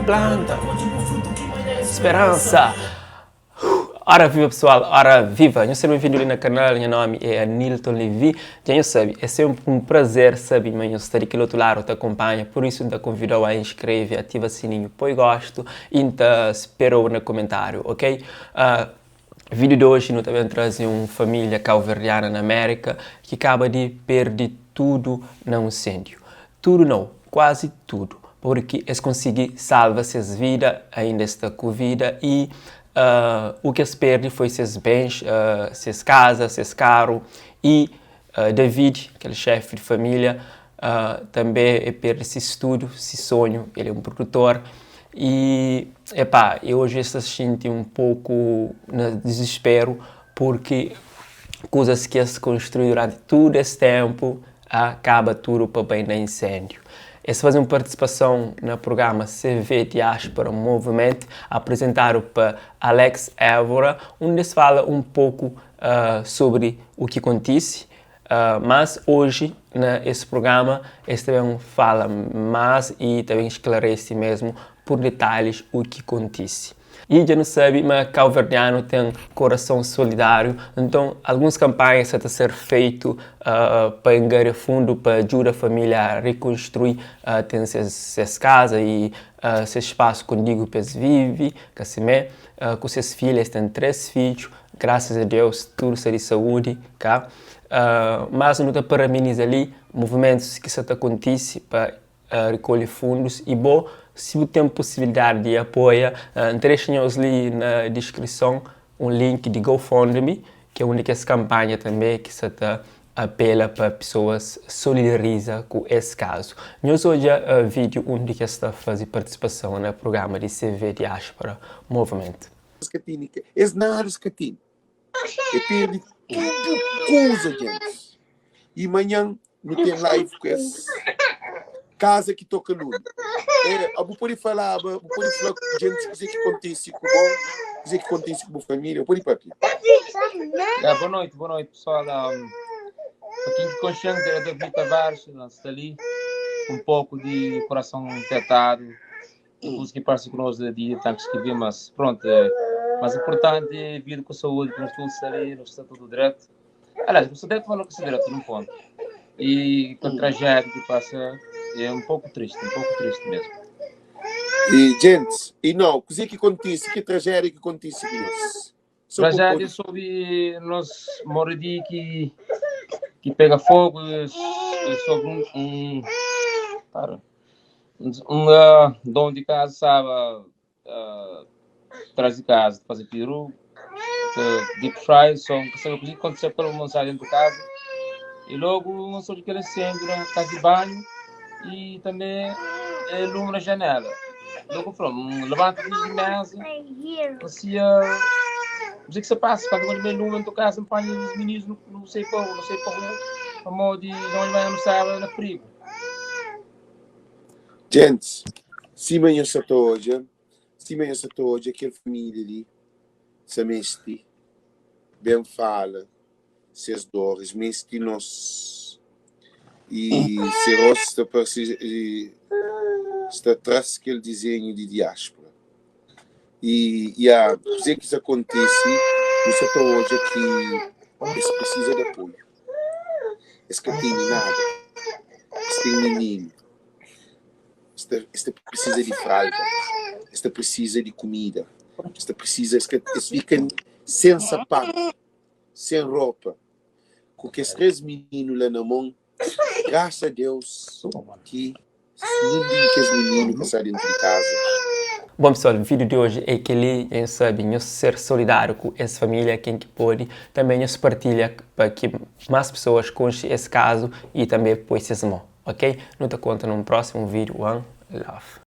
Planta Speransa Ora viva pessoal, ora viva! Nhos seja bem-vindo li na kanal, nha nome é Anilton Levy. Dja nhos sabe, é sempre um prazer sabe ma nhos sta di kel otu ladu ta acompanha, por isso N ta convidau a inscreve, ativa sininho, poi gosto e N ta sperou na comentário, ok? Uh, vídeo de hoje nu ta ben traze um família cabo-verdiana na América ki kaba di perde tudo na um incêndio. Tudo não, quase tudo, porque es konsigi salva ses vida, ainda es sta ku vida e uh, o ki es perde foi ses bens, uh, ses casa, ses carro e uh, David, kel chefe de família, uh, també e perde se estudo, se sonho, ele é um produtor e epá, e hoje está se sente um pouco na desespero porque coisas que es construiu durante todo esse tempo acaba tudo para bem na incêndio. Es faze uma participação no programa CV Diáspora Movimento, apresentado por Alex Évora, onde se fala um pouco uh, sobre o que acontece, uh, mas hoje, nesse programa, eles também fala mais e também esclarece mesmo por detalhes o que acontece. E já não sabe, mas cabo-verdiano tem coração solidário, então algumas campanhas estão a ser feito uh, para angariar fundo, para ajudar a família a reconstruir uh, tem suas, suas casas e uh, seu espaço contigo que eles vivem, que assim, uh, com seus filhos, têm três filhos, graças a Deus, tudo está de saúde, cá. Uh, mas não está parabeniza ali movimentos que está acontece para uh, recolher fundos e bom, se você tem possibilidade de apoiar, uh, deixem ali na descrição um link de GoFundMe, que é a única campanha também que está apela para pessoas solidarizar com esse caso. Nós hoje uh, vídeo onde que está fazendo participação no programa de CV Diáspora Movimento. Es nada que tem. E perde tudo coisa, gente. E manhã não tem live com esse casa que toca lume. É, eu vou poder falar, vou poder falar com gente o que acontece com bom, o que acontece com a família, pode partir. É, boa noite, pessoal. Um, para quem consciente era David Tavares, está ali, um pouco de coração apertado, os que parece que nós dia tem que escrever, mas pronto, é, mas importante é vir com saúde, que nós estamos ali, nós está tudo direto. Aliás, não direto, mas não está direto, num ponto. E com a tragédia que passa, é um pouco triste mesmo. E, gente, e não, o que é que acontece? Que tragédia que acontece com nós? Tragédia sobre nós moradia que, que pega fogo, sobre um, um para, um, um uh, dono de casa sabe uh, atrás de casa, fazer peru, uh, deep fry, só que sabe o que aconteceu pelo moçada dentro de casa. E logo um só de aquele incêndio na casa de banho e também é, lume na janela. Logo falou, levanta de mesa, assim, não sei o que se passa, quando vem lume na tua casa, apanha os meninos, não, não sei para não sei para rua, a modo de onde vai não sabe na perigo. Gente, se manhã se hoje, se manhã se hoje, aquela família ali, se mesti, bem fala, ses dores, mesti nós, e se rosto está atrás aquele desenho de diáspora. E, e a dizer que isso acontece, você está hoje que eles precisam de apoio. Eles que têm nada. Eles têm menino. Este precisa de fralda. Este precisa de comida. Este precisa, eles ficam sem sapato, sem roupa. Com aqueles três meninos lá na mão, graças a Deus que ninguém quer meninos passar dentro de casa. Bom pessoal, o vídeo de hoje é que ele, quem sabe, nós ser solidário com essa família, quem que pode, também nos partilha para que mais pessoas conheçam esse caso e também põe se mão, ok? Não te conta num próximo vídeo. One love.